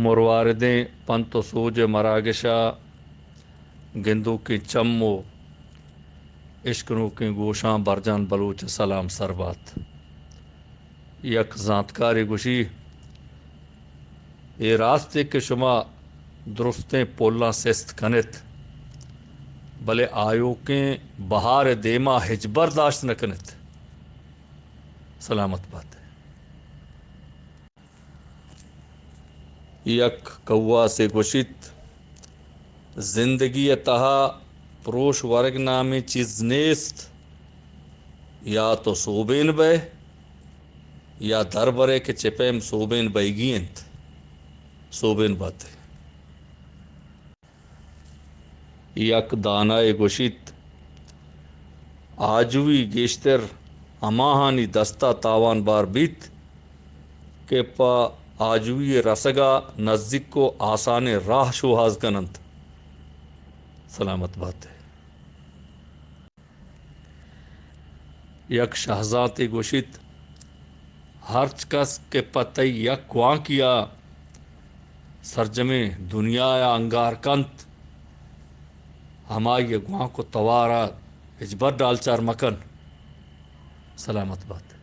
مرواردیں پنت و سوج ءِ مراگش ءَ گندوکیں چم و اشکنوکیں گوشاں برجان بلوچ ءِ سلام سر بات۔ یک زانتکارے گوشی، اے راستے کہ شما درستیں پولاں سست کن ات، بلے آیوکیں بہار ءِ دیما ہچبر داشت نہ کن ات۔ سلامت بات۔ یک کواسے گوشیت، زندگی ءِ تہا پروش ورگ نامیں چیز نیست، یا تو سوبین بئے یا دربرئے کہ چہ پیم سوبین بئیگی انت۔ سوبین بات ئے۔ یک دانائے گوشیت، آجوئی گیشتر ہماہانی دستا تاوان بار بیت کہ پہ آجوئی ءِ رسگا نزیک و آسانیں راہ شوہاز کن انت۔ سلامت بات ئے۔ یک شہزانتے گوشیت، ہرچ کس کہ پہ تئی یک گوانکیا سرجمیں دنیایا انگار کنت، ہمائی ءِ گوانک و توارا ہچبر ڈالچار مکن۔ سلامت بات۔